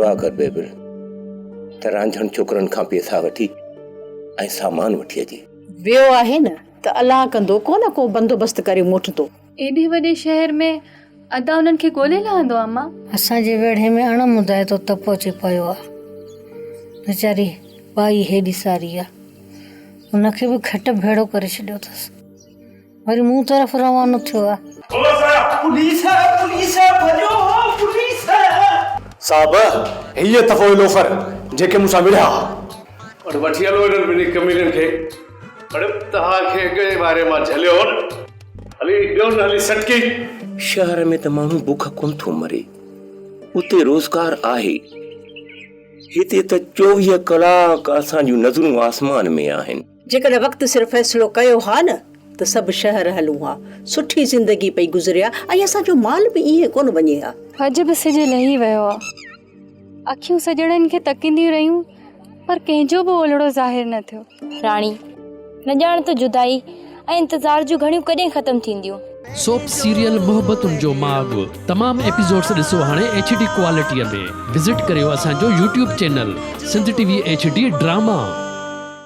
دعا ڪر بيبل ته رانجهڻ ڇوڪرن کان پيسا وٺي ۽ سامان وٺي اچي. ويو آهي نه ته الله ڪندو ڪو نه ڪو بندوبست ڪري موٽندو. ايڏي وڏي شهر ۾ ادا انهن کي ڳولي لهندو اما. اسان جي ويڙهي ۾ اڻ مدائتو تپ اچي پيو آ. ويچاري ٻائي هيڏي ساري آ. ان کي به کٽ ڀيڙو ڪري ڇڏيو اٿس. وري مون طرف روانو ٿيو آ. پوليس پوليس ڀڄو پوليس. صاحب هيء اٿو اهي لوفر جيڪي مون سان وڙهيا ها. اڙ وٺي هلو انهن ٻنهي ڪمينن کي. اڙ توهان کي اڳئين واري مان جهليو هو نه. هلي ڏيو نه هلي سٽڪي. شهر ۾ ته ماڻهو بک ڪونه ٿو مري. اتي روزگار آهي. هتي ته 24 ڪلاڪ اسان جون نظرون آسمان ۾ آهن. جيڪڏهن وقت سر فيصلو ڪيو ها نه ته سڀ شهر هلون ها، سٺي زندگي پئي گذري ها ۽ اسان جو مال به ائين ڪونه وڃي ها. اڄ به سج لهي ويو آ. اکيون سڄڻن کي تڪينديون رهيون پر ڪنهن جو به اولڙو ظاهر نه ٿيو. راڻي، نه ڄاڻ ته جدائي ۽ انتظار جون گهڙيون ڪڏهن ختم ٿينديون. سوپ سيريل محبتن جو ماڳ تمام ايپيسوڊس ڏسو هاڻي ايڇ ڊي ڪوالٽي ۾ وزٽ ڪريو اسان جو YouTube channel Sindh T V H D drama.